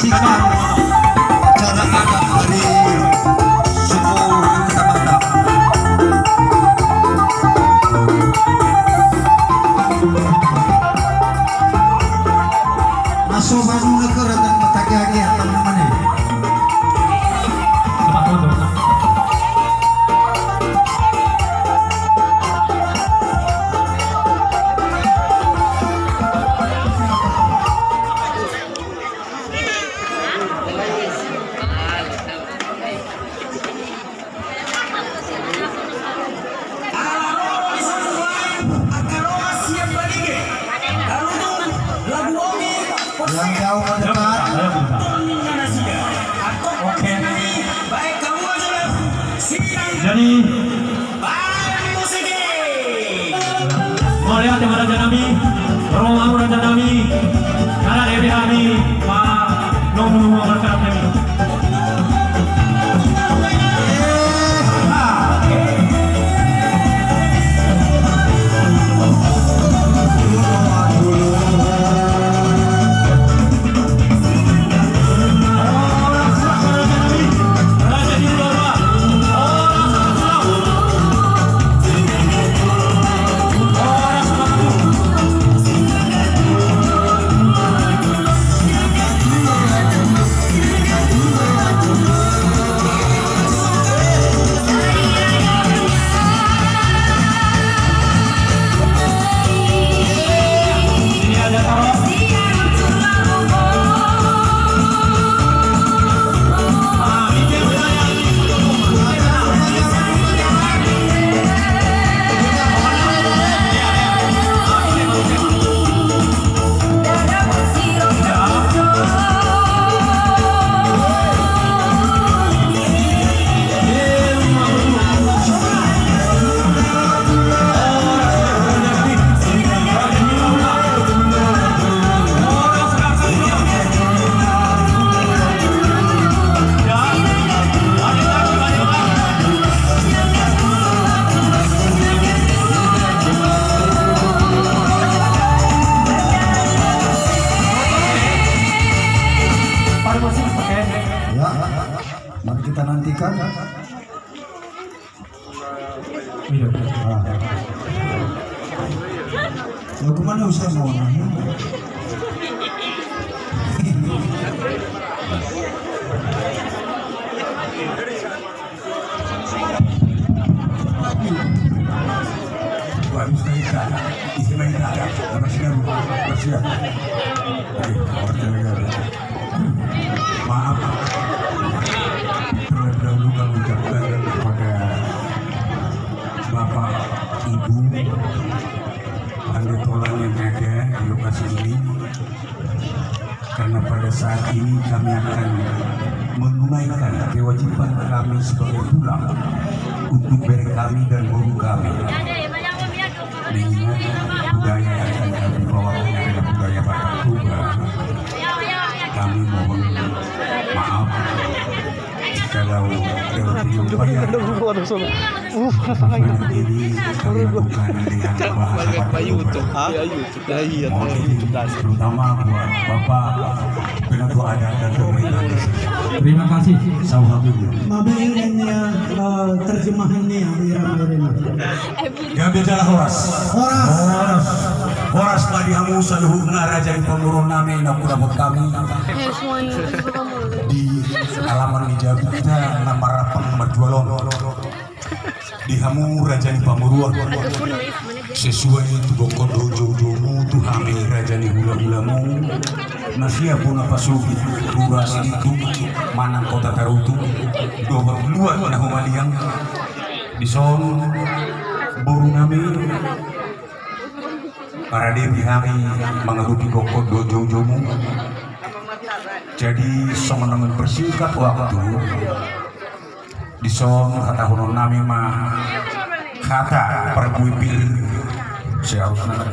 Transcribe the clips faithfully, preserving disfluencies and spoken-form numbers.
Acara adat dari suku Kecamatan. Masuk baru ke ratan petake agi apa namanya? Yang jauh mendekat. Oke. Jadi, mauliate ma raja nami, ro ma hamu raja nami, ala dibereng hami, manomu-nomu angka nami. Ya, mari kita nantikan. Iya. Ah. Lagu mana usah mau nanya? Baru saya tak, isi main tak, masih ada, masih ada. Oke, oke, oke. Maaf, terlebih dahulu kami ucapkan kepada Bapak, Ibu, Anda Tolan yang ada di lokasi ini, karena pada saat ini kami akan menunaikan kewajiban kami sebagai tulang untuk bere kami dan boru kami. Mengingat budaya yang akan kami bawakan adalah budaya Batak Toba, kami mohon maaf kalau dalam upaya ini kami lakukan dengan bahasa Batak Toba. Mohon izin, terutama buat Bapak Penatua Adat dan pemerintah desa. Terima kasih. Salam. Maaf, ini, eh, terjemahannya, ya, Irama Irama. Gabe jala horas. Horas. Horas. Horas ma di hamu saluhutna raja ni pamoruon nami na hudapot hami di alaman ni jabunta na marapang marjual on. Di hamu raja ni pamoruon, sesuai tu gokhon dohot joujoumu tu hami raja ni hulahulamu, na siap bona pasogit Rura Silintu manang Kota Tarutung, dohot luat na humaliang. Dison boru nami, paradepi hami mangadopi gokhon dohot joujoumu. Jadi songon na mempersingkat waktu, dison hatahonon nami ma hata parbue pir. Seharusnya,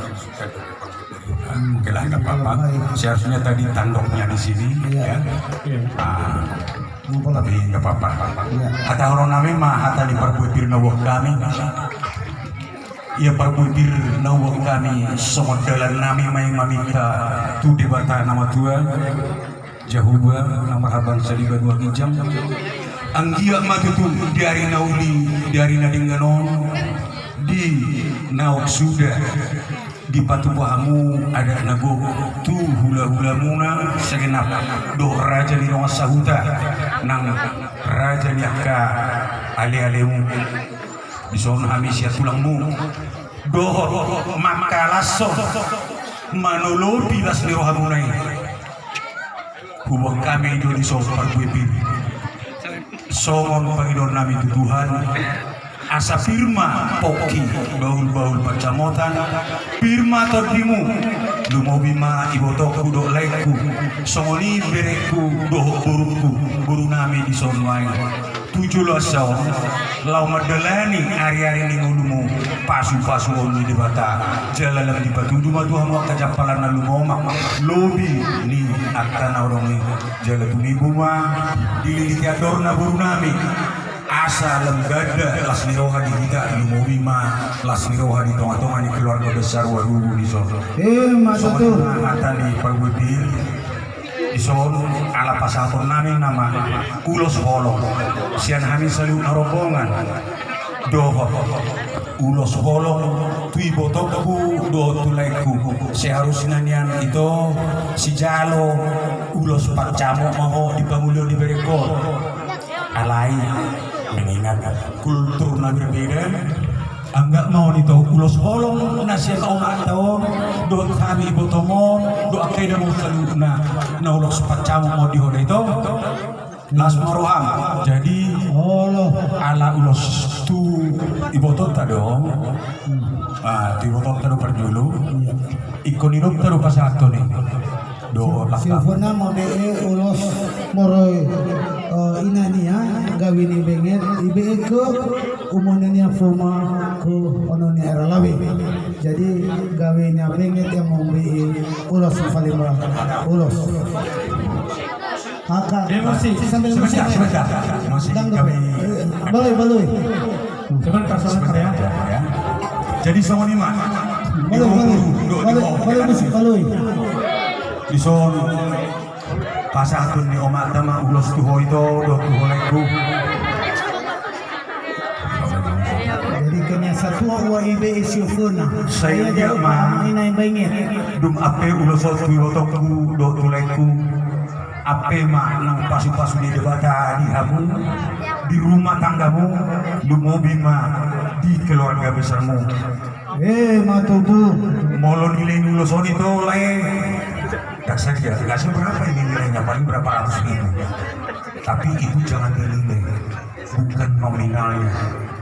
oke lah, nggak apa-apa. Seharusnya tadi tandoknya di sini, ya. Ah, tapi nggak apa-apa. Hatahonon nami ma hata ni parbue pir na huboan hami. Ia parbue pir na huboan hami, songon dalan nami ma i maminta tu Debata na matua. Jahowa na marhabangsa di banua ginjang, anggiat ma tutu di ari na uli, di ari na denggan on, di naung suda dipatupa hamu adat na gok tu hulahulamuna sagenap dohot raja ni dongan sahuta nang raja ni angka alealemu. Dison hami sian tulangmu dohot mangkalashon manolopi las ni rohamuna i. Huboan hami do dison parbue pir songon pangidoan nami tu Tuhan, asa pir ma pongki bahulbahul pansamotan, pir ma tondimu, lumobi ma ibotongku dohot laengku, songon i berengku dohot borungku, boru nami dison nuaeng tu joloan on, laho mandalani ariari ni ngolumu pasupasuon ni Debata. Jala lam dipatudu ma tu hamu angka jampalan na lumomak lobi ni angka na odong i. Jala tumibu ma dililiti andorna boru nami, asa lam ganda las ni roha di hita, lumobi ma las ni roha di tongatonga ni keluarga besar Ualugu dison. Emma tutu. Songon i ma hata ni parbue pir. Dison ala pasahaton nami nama ulos holong sian hami saluhut na rombongan dohot ulos holong tu ibotongku dohot tu laengku. Seharusna nian ito sijalo ulos pancamot ma ho di pangulion ni berengkon. Alai mengingat kultur na berbeda, anggiat ma on ito ulos holong na sian omanta on dohot hami ibotongmu on dohot angka inamuna saluhutna, na ulos pancamot ma on di ho da ito. Las ma roham. Jadi olo, ala ulos tu ibotonta do. Ah, tu ibotonta do parjolo. Ingkon ibotonta do pasahathon i. Do, si Ufona mambege ulos molo, eh, ina nia gabe ni benget, ibege ke umuna nia fuma ku ono ni era lawe. Jadi gabe nia benget yang mambege ulos paling ulos. Angka. Dia musik. Sambil musik. Sebentar, sebentar. Musik kami. Baloi, baloi. Sebentar, sebentar ya. Jadi songon i ma. Baloi, baloi. Baloi, baloi musik, baloi. Dison pasahaton ni omanta ma ulos tu ho ito dohot tu ho laengku. Jadi kena satua ua ibe isi ufuna. Sai dia ma. Ina imba inget. Dung ampe ulos on tu ibotongku dohot tu laengku. Ampe ma nang pasupasu ni Debata di hamu, di rumah tanggamu, lumobi ma di keluarga besarmu. Eh, ma tutu. Molo nilai ni ulos on ito lae, tak sadia, nggak seberapa ini nilainya, paling berapa ratus ribu. Tapi itu jangan dinilai, bukan nominalnya.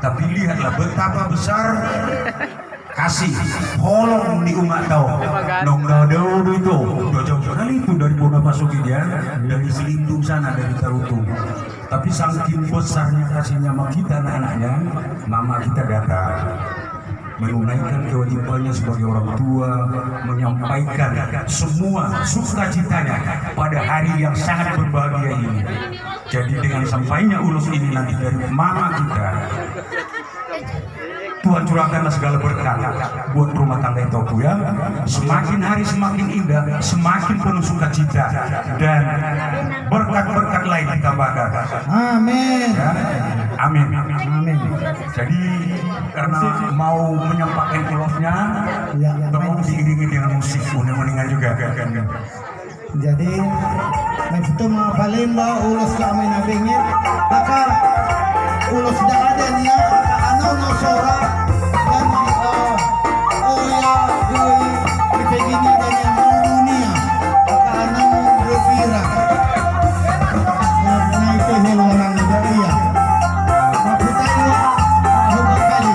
Tapi lihatlah betapa besar kasih holong ni umanta on. Nunga dao do ito, dao jauh sekali itu dari Bona Pasogit ya, dari Selindung sana, dari Tarutung. Tapi saking besarnya kasihnya sama kita anak-anaknya, mama kita datang menunaikan kewajibannya sebagai orang tua, menyampaikan semua sukacitanya pada hari yang sangat berbahagia ini. Jadi dengan sampainya ulos ini nanti dari mama kita, Tuhan curahkanlah segala berkat buat rumah tangga ito, ya. Semakin hari semakin indah, semakin penuh sukacita, dan berkat-berkat lain ditambahkan. Amin. Ya. Amin. Amin. Jadi karena mau menyampaikan ulosnya, ya, tolong diiringi dengan musik, uningan juga. Jadi na itu ma palemba ulos kami na benget, maka ulos da ada nia, angka anon na sora, dan, eh, oya dui, ipegini dan yang mau dunia, angka anon dui pira. Nah, itu helo orang muda, iya. Maksud saya, ah, hubungan kali.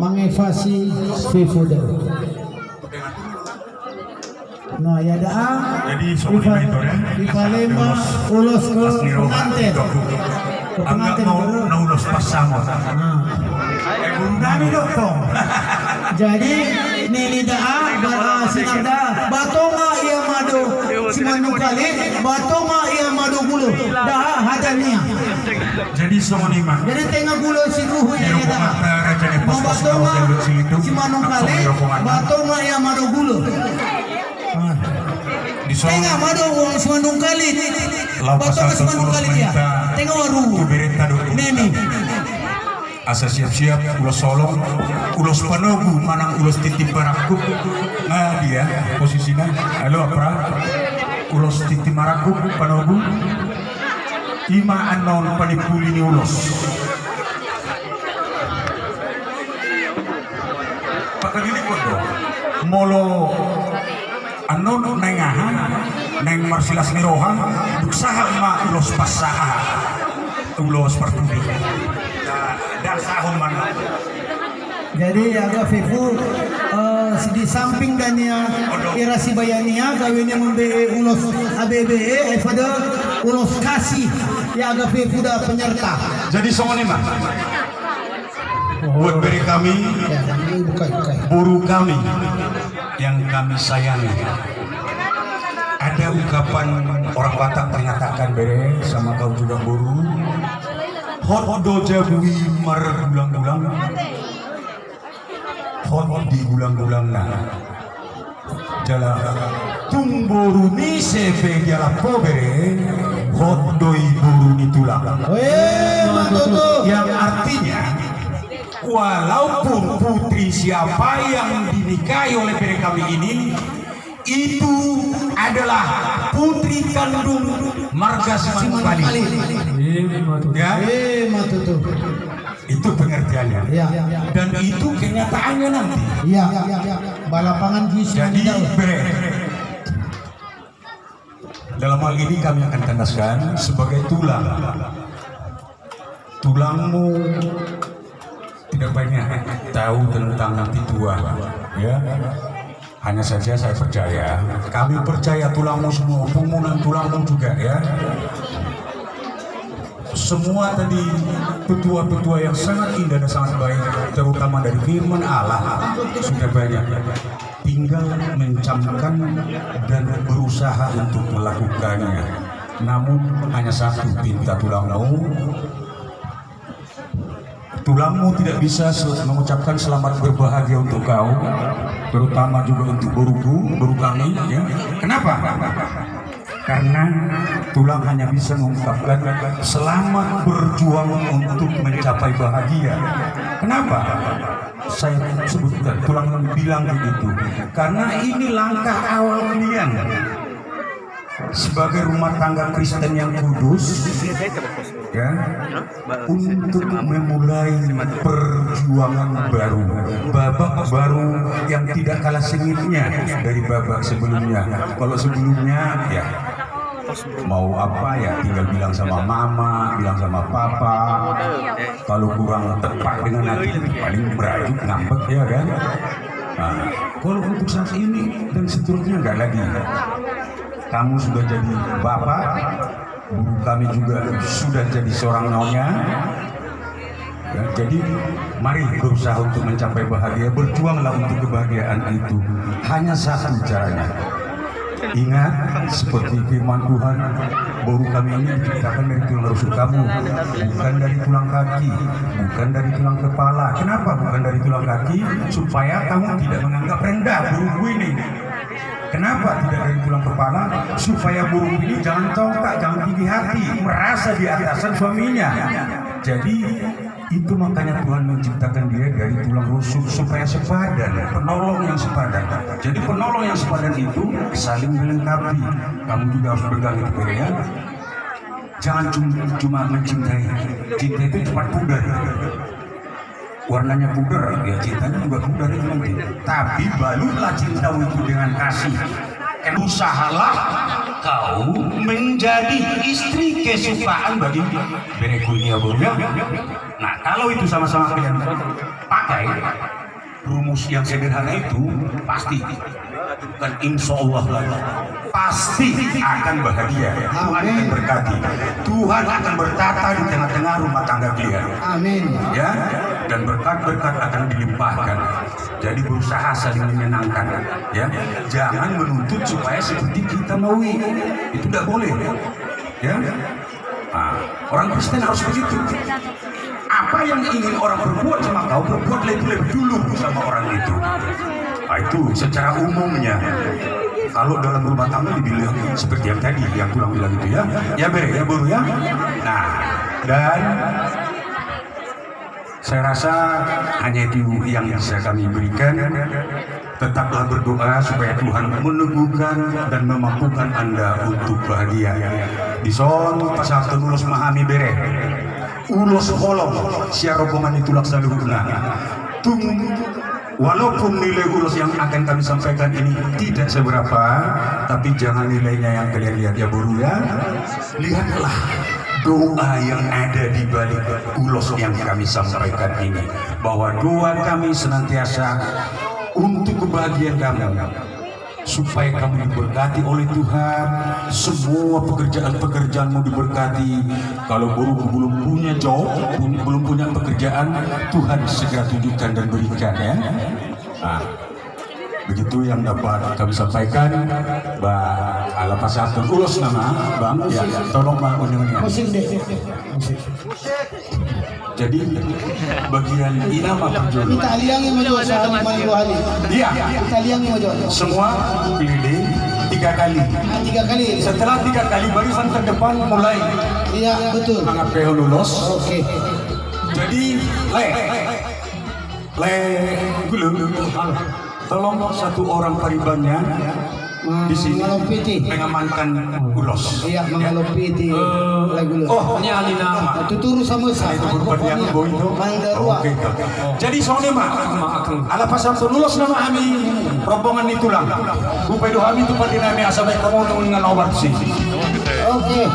Mangevasi Fefu do. Nah, ya da. Jadi, so, dipa-, dipalema ulos tu pengantin. Pengantin baru. Na ulos pasamot. Nah. Nami do tong. Jadi, nini da, ba, sinar da, ba tonga ia ma do Simandung Kalit, ba tonga ia ma do gulo. Da, hata nia. Jadi songon i ma. Jadi tenga gulo si ruhu ia da. Ba tonga Simandung Kalit, ba tonga ia ma do gulo. Tenga ma do uang Simandung Kalit. Ba tonga Simandung Kalit ia. Tenga waru. Nemi. Asa siap-siap ulos holong, ulos panogu manang ulos tintin parangkup. Nga dia posisina? Halo, apra? Ulos tintin parangkup, panogu. Ima annon panimpuli ni ulos. Pakalilingkon do. Molo annon naeng aha, naeng marsilas ni roha, dung sahat ma ulos pasa aha, ulos parpudi. Da, da sahon mana. Jadi, Aga Fefu, eh, di samping da nia, ira sibaya nia, gabe nia membee ulos A B B E, eh, pada ulos kasih, ya, Aga Fefu da penyerta. Jadi, songon i ma. Buat bere kami, boru kami yang kami sayangi. Ada ungkapan orang Batak mengatakan, bere, sama kau juga boru. Hot do jabu i margulang-gulang. Hot di gulang-gulangna. Jala tung boru ni ise pe dialap ho, bere, hot do i boru ni tulang. Weh, ma tutu. Yang artinya, walaupun putri siapa yang dinikahi oleh bere kami ini, itu adalah putri kandung marga Simanungkalit. Simanungkalit. Iya, ma tutu. Ya? Iya, ma tutu. Itu pengertiannya. Iya. Dan itu kenyataannya nanti. Iya. Balapangan jis. Jadi, bere, dalam hal ini kami akan tegaskan sebagai tulang. Tulangmu tidak banyak tahu tentang Pitua, ya. Hanya saja saya percaya, kami percaya tulangmu semua, ompungmu dan tulangmu juga, ya. Semua tadi petua-petua yang sangat indah dan sangat baik, terutama dari firman Allah, sudah banyak. Tinggal mencamkan dan berusaha untuk melakukannya. Namun, hanya satu pinta tulangmu, tulangmu tidak bisa sel-, mengucapkan selamat berbahagia untuk kau, terutama juga untuk boruku, boru kami, ya. Kenapa? Karena tulang hanya bisa mengungkapkan selamat berjuang untuk mencapai bahagia. Kenapa? Saya sebutkan, tulang bilang begitu. Karena ini langkah awal kalian sebagai rumah tangga Kristen yang kudus, ya, untuk memulai perjuangan baru, babak baru yang tidak kalah sengitnya dari babak sebelumnya. Kalau sebelumnya, ya, mau apa, ya, tinggal bilang sama mama, bilang sama papa. Kalau kurang tepat dengan hati, paling berajuk, ngambek, ya kan? Nah, kalau untuk saat ini dan seterusnya, nggak lagi. Kamu sudah jadi bapak, boru kami juga sudah jadi seorang nyonya. Ya, jadi mari berusaha untuk mencapai bahagia, berjuanglah untuk kebahagiaan itu. Hanya satu caranya. Ingat, seperti firman Tuhan, boru kami ini diciptakan dari tulang rusuk kamu, bukan dari tulang kaki, bukan dari tulang kepala. Kenapa bukan dari tulang kaki? Supaya kamu tidak menganggap rendah boruku ini. Kenapa tidak dari tulang kepala? Supaya boruku ini jangan congkak, jangan tinggi hati, merasa di atasan suaminya. Jadi, itu makanya Tuhan menciptakan dia dari tulang rusuk supaya sepadan, penolong yang sepadan. Jadi penolong yang sepadan itu saling melengkapi. Kamu juga harus pegang itu, Bere, ya. Jangan cum- cuma mencintai. Cinta itu cepat pudar. Warnanya pudar, ya cintanya juga pudar itu nanti. Tapi balutlah cintamu itu dengan kasih. Usahalah kau menjadi istri kesukaan bagi bereku ini, ya, boru, ya. Nah, kalau itu sama-sama kalian pakai rumus yang sederhana itu, pasti, bukan insya Allah lagi, pasti akan bahagia. Tuhan akan berkati. Tuhan akan bertata di tengah-tengah rumah tangga kalian. Amin. Ya, dan berkat-berkat akan dilimpahkan. Jadi berusaha saling menyenangkan, ya. Jangan menuntut supaya seperti kita mau. Itu tidak boleh. Ya. Nah, orang Kristen harus begitu. Apa yang ingin orang perbuat sama kau, perbuatlah itu lebih dulu sama orang itu. Nah, itu secara umumnya. Kalau dalam rumah tangga dibilang seperti yang tadi, yang tulang bilang itu, ya. Ya, Bere, ya, boru, ya. Nah, dan saya rasa hanya itu yang bisa kami berikan. Tetaplah berdoa supaya Tuhan meneguhkan dan memampukan Anda untuk bahagia. Dison pasahathon ulos ma hami, Bere. Ulos holong sian rombongan ni tulang saluhutna. Tung, walaupun nilai ulos yang akan kami sampaikan ini tidak seberapa, tapi jangan nilainya yang kalian lihat, ya, boru, ya. Lihatlah doa yang ada di balik ulos yang kami sampaikan ini, bahwa doa kami senantiasa untuk kebahagiaan kamu, supaya kamu diberkati oleh Tuhan, semua pekerjaan-pekerjaanmu diberkati. Kalau boru belum punya job, belum punya pekerjaan, Tuhan segera tunjukkan dan berikan, ya. Nah, begitu yang dapat kami sampaikan. Ba, ala pasahathon ulos nama, Bang. Ya, tolong, Bang, unyang-unyang. Musik deh. Musik. Jadi, bagian ina ma parjolo. Italian yang menjual sehari main dua hari. Iya. Italian yang menjual. Semua keliling tiga kali. Ah, tiga kali. Setelah tiga kali, barisan terdepan mulai. Iya, betul. Mangapehon ulos. Oke. Jadi, le. Le, gulu. Tolong satu orang paribannya di sini mengamankan ulos. Iya, mangalompiti. Eh, le, gulu. Oh, ini ahli nama. Tuturu sama sa. Itu berbuat yang boy itu. Mangga rua. Oke, oke. Jadi songon i ma. Ala pasahathon ulos nama hami rombongan ni tulang. Hupaidua hami tu pande nami asa baen hamu nunga na obat si. Oke.